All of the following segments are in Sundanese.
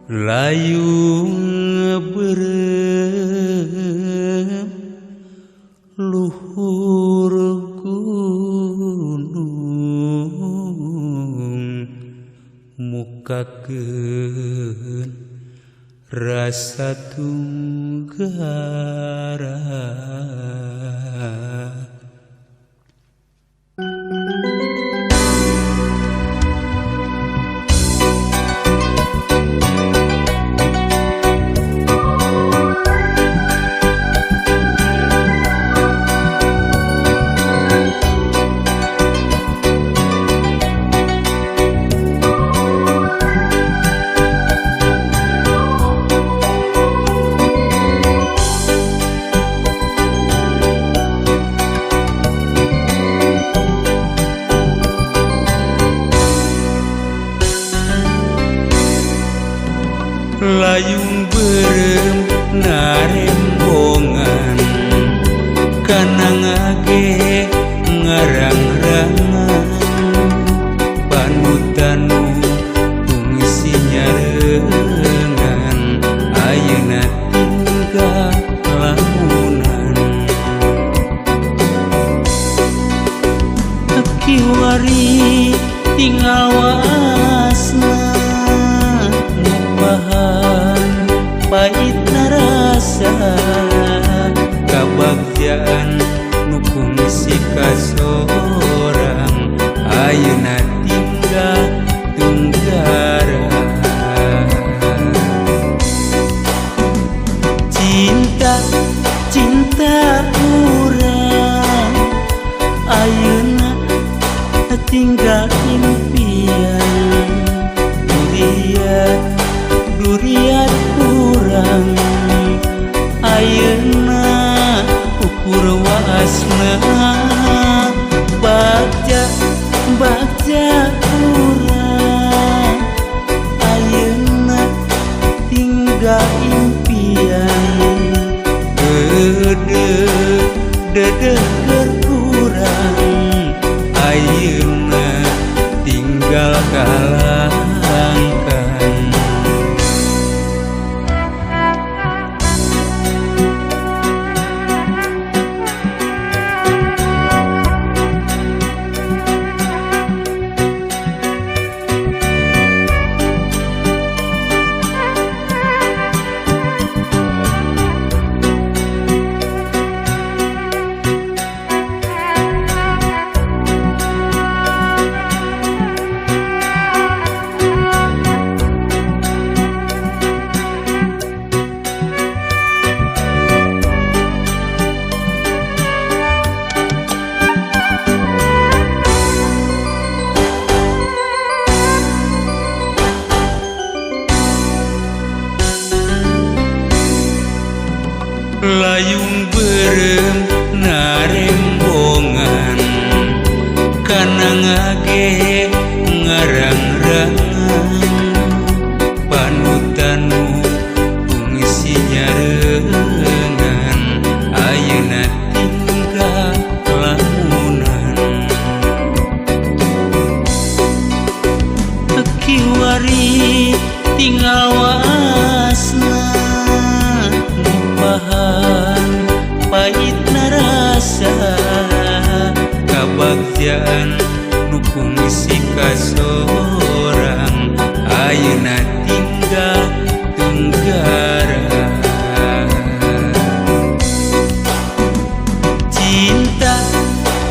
Layung beureum luhur gunung mukakeun rasa tunggara. Layung beureum narembongan kana ngage ngarang-rangan panutan kungsi nyarengan ayeuna tinggal lamunan. Kiwari tinggal wasna ngupahan pahit rasa kabagjaan nu kungsi ka sorang ayeuna tinggal tunggara. Cinta cinta urang ayeuna tinggal impian duriat duriat urang ayeuna ukur waasna bagja bagja urang ayeuna tinggal impian dedeh dedeh keur urang ayeuna tinggal kalangkan. Layung beureum narembongan kana ngage ngarang-rangan panutan kungsi nyarengan ayeuna tinggal lamunan. Kiwari tinggal wasna ngupahan pahit rasa kabagjaan nu kungsi ka sorang ayeuna tinggal tunggara. Cinta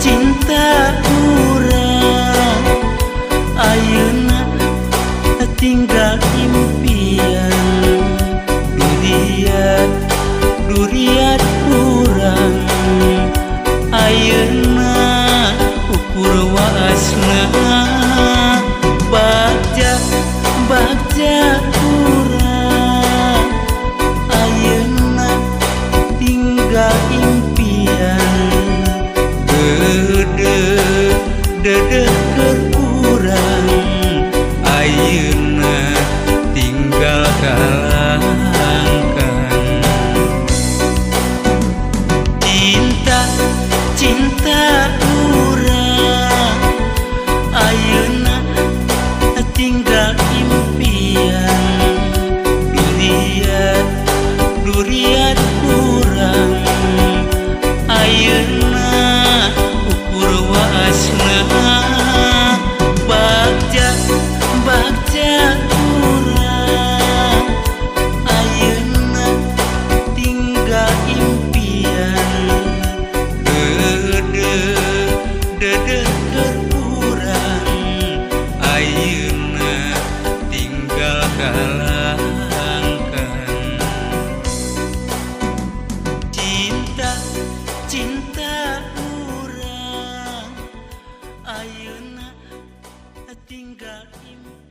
cinta urang ayeuna tinggal impian duriat duriat urang ayeuna ukur waasna bagja bagja urang ayeuna tinggal impian dedeh dedeh keur urang ayeuna tinggal kalangkan. Cinta cinta urang ayeuna tinggal impian. Tresna bagja bagja urang ayeuna tinggal impian deudeuh deudeuh keur urang ayeuna tinggal kalangkan. Cinta cinta urang ayeuna tinggal impian.